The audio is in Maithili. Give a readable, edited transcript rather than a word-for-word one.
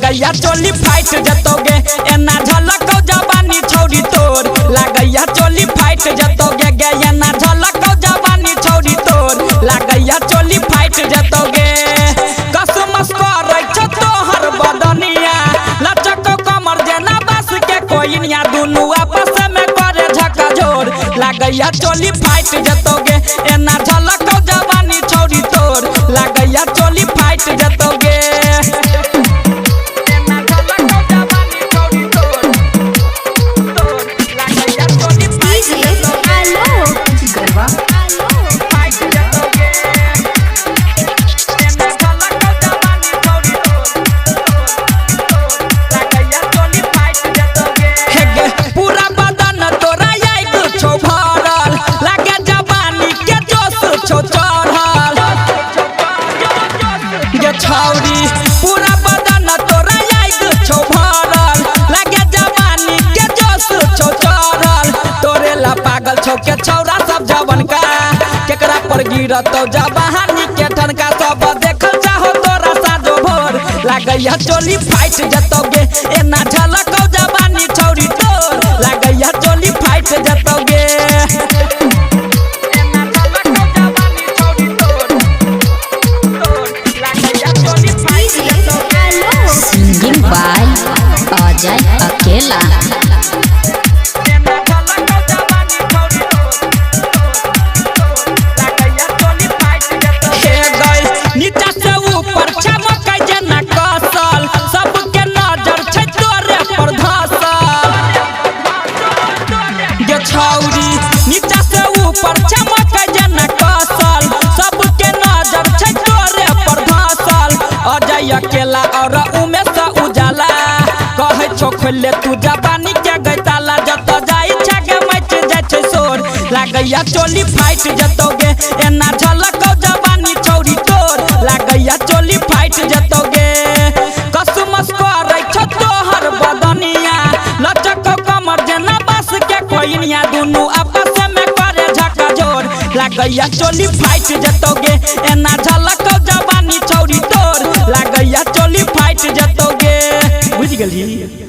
लागैया चोली फाइट जतोगे एना झलक जवानी छौरी तोर लागैया चोली फाइट जतोगे गे एना झलक जवानी छौरी तोर लागैया चोली फाइट जतोगे। कसमस करै छौ तोहर बदनिया लचक कमर जेना बांस के कोइनिया दुनू आपस में करे झकझोर लागैया चोली फाइट जतोगे एना झलक जवानी छौरी तोर लागैया चोली fight जतोगे। DJ Alok Garba Alok हे पूरा बदन तोरा आइक छौ भरल लागे जवानी के जोश छौ चढ़ल गे छौरी पूरा बदन तोरा आइक छौ भरल लागे जवानी के जोश छौ चढ़ल तोरे ला पागल छौ के छौरा सब जवन का केकरा पर गिरतौ जवानी के ठनका सब देखल चाहो तोरा साजो भोर लागैया चोली फाइट जतोगे एना झलक जवानी छौरी तोर लागैया चोली fight जतोगे। DJ Alok singing by Ajay Akela. हे गई नीचा से ऊपर चमकै जेना कसल सबके नजर छै तोरे पर धसल गे छौरी नीचा से ऊपर चमकै जेना कसल सबके नजर छै तोरे पर धसल अजय अकेला और उमेश उजाला कहै छौ खोले तू जवानी के गैताला जत जाइ छै गे मच जाइ छै शोर लागैया चोली फाइट जतोगे एना झलक जवानी छौरी तोर लागैया चोली फाइट जतोगे। कसमस करै छौ तोहर बदनिया लचक कमर जेना बांस के कोइनिया दुनू आपस में करे झकझोर लागैया चोली फाइट जतोगे एना झलक जवानी छौरी तोर लागैया चोली फाइट जतोगे। बुझि गेलही।